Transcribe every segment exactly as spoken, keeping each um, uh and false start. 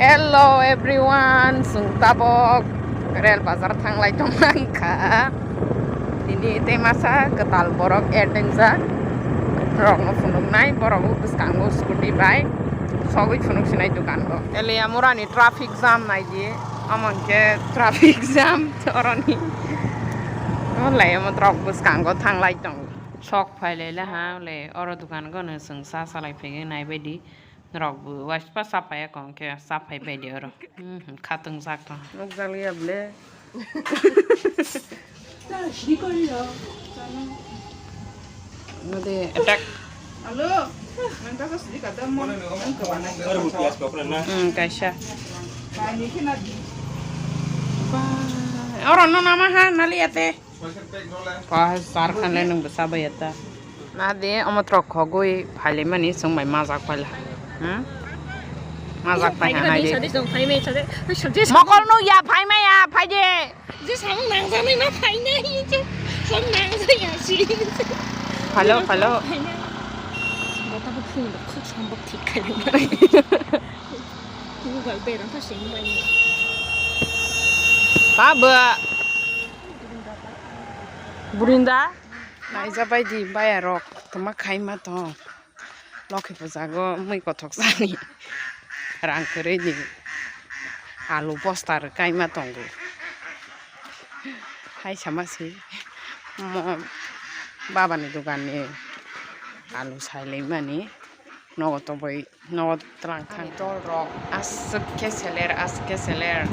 Hello everyone, chwng tabok rel bazar thanglai tongmangkha. Tini tei masa kwtal borok adventure rokno phunuknai, borok bwskango scooty bai sogwi phunuk sinai dukango. Eliamurani traffic jam naidi, omo hwnkhe traffic jam oroni. Olai omo rok bwskango thanglai tongo. Sok phailaila ha, le oro dukan gono chwng cha salai phegwi naibaidi. Norok bo waispa cha phaiya kong khe cha phai bai de oro. Hmm, khatung jak tong. Nukjaliya ble. Node attack. Alo. Nang ta sidi kada mo. Nang kawana. Hmm, kaisa. Ba, oro no nama ha nali ate. Pah, sar khan le nung bwsa bai ta. Na de, omo trok khogwi phaile mani chwng bai majak phaila. Hmm? Majak phai ha nai de. Mokol no ya phai ma ya, phai de. Je samung nang jani ma phai nai je. Sam nang jaya si. Phalo, phalo. Bota bu phung khuk sambok thik khai. Google Pay rang ta sing bai. Ba ba. Burinda. Naija bai di baya rok toma khai ma tong. Lokhi puja go mui kothok sani. Rang kwrwi ni alu bosta rwkai ma tongo. Hai sama si mo baba ni dogan ni alu sai lai mani nogo toboi. Nogo twlang thang. Ani dol rok aswk khe seler, aswk khe seler.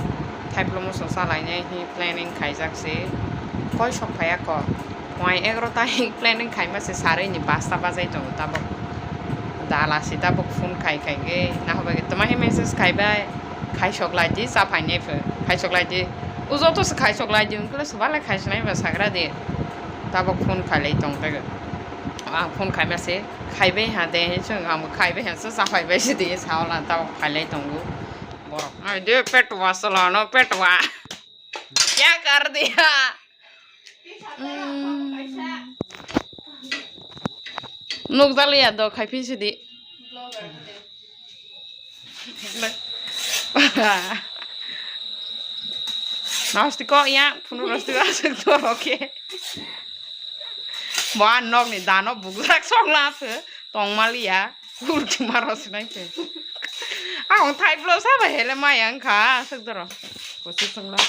Thaiplo moso chalainai hi planning khaijak se. Koi sok phaiya ko. Phuai egaroh ta hi planning khaima se sarwi ni pasta bajai tongo tabok. Dala se tabok phone khai khai ge. Nahobai ge toma hi message khaibai. Khai sok lai di cha phainai pho. Khai sok lai di. O joto se khai sok lai di. Wngkhe le soba le khai sinai ba sagra di. Tabok phone khai lai tong tege. Ang phone khaima se. Khaibai ha de, chwng ang bo khaibai ha, se chapai bai se de, sa wala tabok phailai tongo borok. Ai de, petwa sala no, petwa. Kya kar diya? Mm. Nuk daliya do, khai phi se di. Nasti ko ya, phunu nasti ko aswk to roke. Bo a nokni dano bugrak sokla se tongmaliya. Kurti maro sinai se. A ong thai blo saba hele maya wngkha aswk doro. Kosi songla.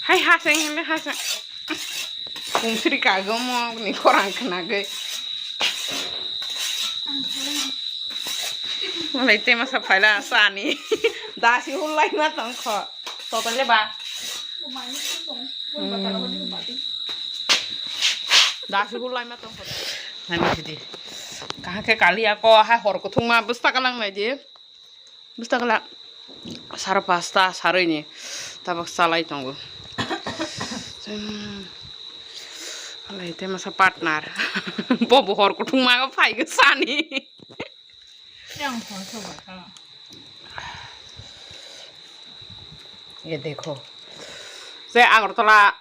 Hai haseng hele haseng. Kungsri kagwi omo ni khorang khnagwi. Malai te masa phaila sani. Dasi hulai ma tong kho. Totale ba. Hmm. Dasi hulai ma tong kho. Nai ma sidi. Kaha khe kali ako hai hor kuthung ma bwsta kalang nai di. Bwswk la sara pasta sarwini tabok chalai tongo. Alai te masa partner. Bo bo hor kuthung ma phai gwi sani. Yang hor soba ka. Ye dekho. Se Agartala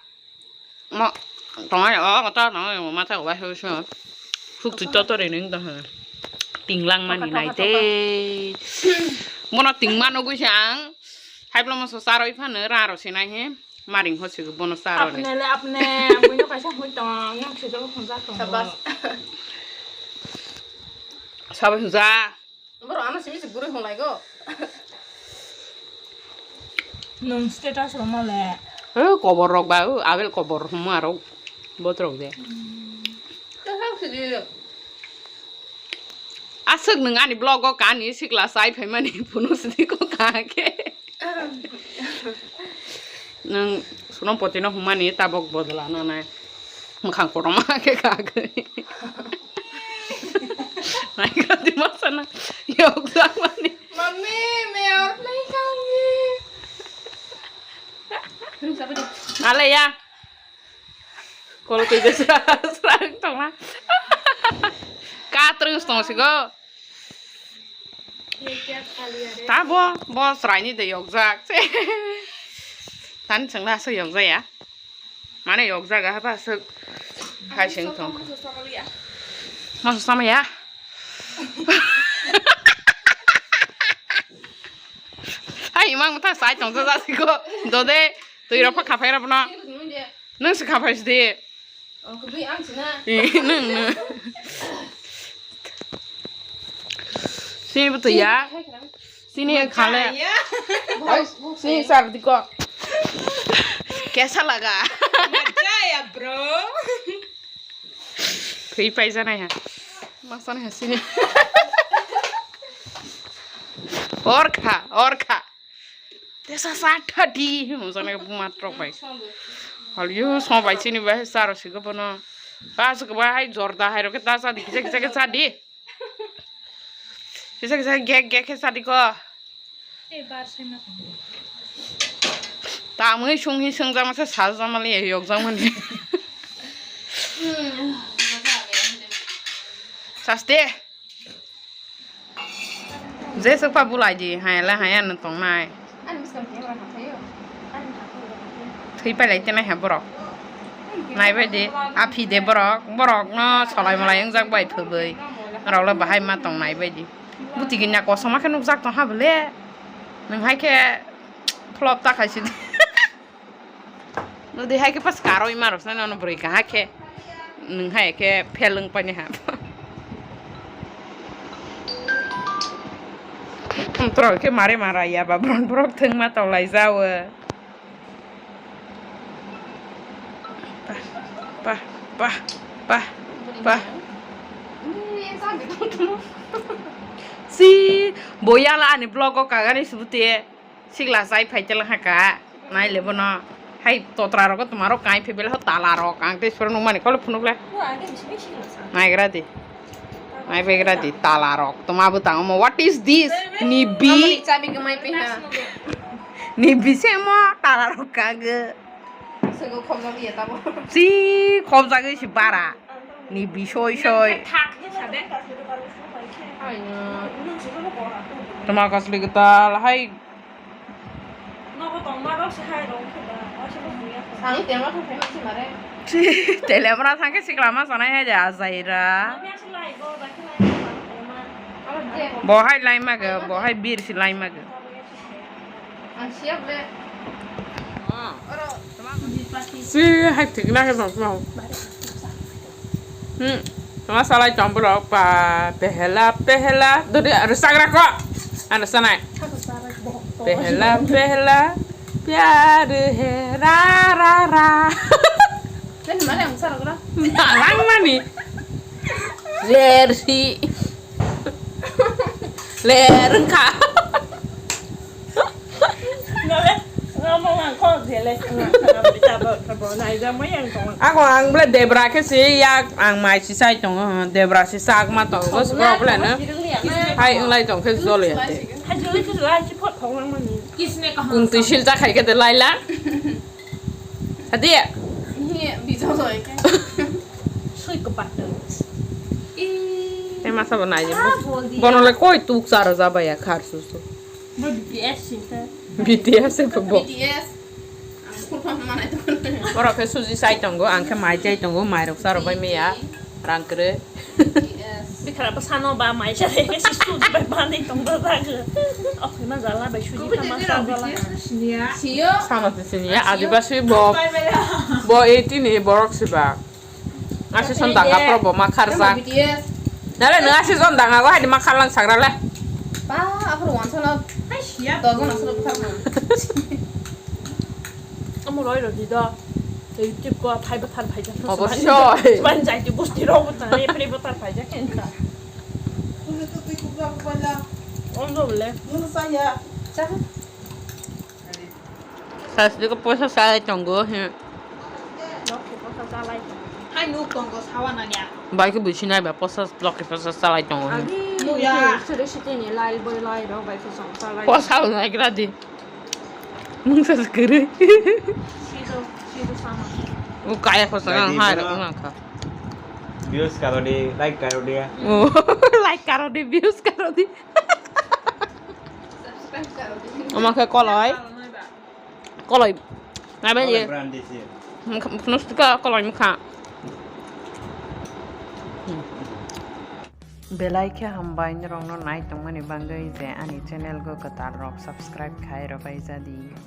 Mo, tongo o, kota tongo, mata ko bai so. Suk tu toto re ning to. Tinglang mani nai te. Mono tingma nugui se ang. Hai blo mo so saroi phano ra ro se nai he. Maring ho se bono saro re. Apne le apne, buino kaisa hui tong, yang se jogo phunja tong. Sabas. Sabai huja. Boro ano simi se gurui hwnlai go. Nung status rok ma le. Eh, kobor rok ba, o, abel kobor hwnma rok. Botrok de. Aswk nwng ani vlog o kani sikla chai phaimani phunu sidi ko kahake. Nwng Sonam Poti no hwnmani tabok bodol ano nai. Mwkhang kotorma khe kagwi. Naikha di masa na yokjakmani. Mami, me aur nahi khaungi. Ale ya. Kol twi besa srang tongma. Katrus tong sigo. Tabo, bo sraini de yokjak. Tani chwngla aswk yokjaya. Mane yokjaga haba aswk. Hai seng tong. Moso sama ya. Mang motha sai tong jajak siko. Dode twi rok pha khaphai rok no. Nung se khaphai sidi. Nung nung. Sini betul ya. Sini khale. Sini sar diko. Kesa laga. Macha ya bro. Thwi paijanai ha. Masani ha sini. Orkha, orkha. Tesa sa thati. Masani buma trok bai. Haliyo so bai sini bai saro sigo bono. Pas ko bai jorda hai roke ta sa di kisa kisa kisa di. Kisa kisa gek gek kisa di ko. Tamwi sunghi sungjakma se sajak mani yokjak mani. Saste. Je sokpa bulai di, hai la hai ano tongnai. Thwi pailai tenai ha borok. Naibai di, aphi de borok, borok no solai molai wngjak bai phwbwi. Rok le bahai ma tong naibai di. Buti gini kosom ma khe nukjak tong ha bole. Nwng hai khe flop ta khai si di. Nudi hai khe pas karoi ma rok sai nono bwrwi kaha khe. Nwng hai khe fel wng pani ha. Tro khe mare mara ya ba bron borok thwng ma tong lai jawo. Pa, pa, pa, pa, pa. Si, boyala ani vlog o kagani subute. Sikla chai phai tela haka. Nai le bono. Hai totra rogo tomaro kai phe bela ho tala rok. Ang te sura nung mani kolo phunuk le. Nai gra di. Nai gra di tala rok. Toma bu tang mo. What is this? Nibi. Amoni chabi gumai pe ha. Nibi se mo tala rok kage. Sego khomjak ya tabo. Si khomjak si bara. Nibi soi soi. Toma kasli gital hai. Nogo tongma rok se hai rong khe ba, waisa bo buya kho. Ang telma thang phai masi mare. Telemra thang khe sikla ma sanai hai ja ajaira. Ang ya se lai go, ba khe lai go, ba khe ma. Abo je. Bo hai lai ma go, bo hai bir si lai ma go. Ang siap le. Si hai thik na khe bang bang. Hmm. Tama salai tong borok pa pehela pehela dodi aro sagra ko. Ano sanai. Pehela pehela pyar he ra ra ra. Ken mana ang sagra? Malang mani. Ler si. Ler engka. Ako ang bole debra khe si yak ang mai si sai tongo, debra si sak ma tongo, bole no hai wng lai tong khe jol ya de. Kung twi sil ta khai khe de lai la. Hadi ya? Sui ko pat. Te masa bo nai. Bono le koi tuk charo jaba ya khar su su. Bo B T S sing khe. B T S se bo. B T S. Ang full form manai to. Borok khe suji sai tongo, ang khe mai chai tongo, mai rok charo bai meya. Rang kwrwi. B T S. Bikara bwsano ba mai chai khe suji bai manwi tong jak. Okhima jala bai suji kama sa jala. Siyo. Sama se sini ya, Adibasi bo. Bo eighteen ni borok si ba. Asi son danga pro bo ma kharsa. B T S. Dale nang asi son danga go hadi ma kharlang sagra le. Ba, aphuru wansana. Hai siya. Dogon asro bwtharma. Amo roi rodi do. Te YouTube ko phai bwthar phai jak. Obossoi. Ban jai di bosti ro bwthar, re pre bwthar phai jak khen ka. Ondo bole. Sasdiko poisa salai tongo he. Hai nuk tongo sawa nanya. Bai khe buisi nai ba poisa loki poisa salai tongo he. Nuya. Sere sitini lai boi lai rok bai khe song salai. Poisa nai gra di. Mungsa se kwrwi. Sido, sido sama. O kaya ko sa hai rok nang kha. Views karo di, like karo di. O like karo di, views karo di. Omo khe koloi. Koloi. Nabe ye. Brand desi. Phunustika koloi mukha. Belai khe hambai norokno nai tongmani bagwi je ani channel go kwtal rok subscribe khai rwbai jadi.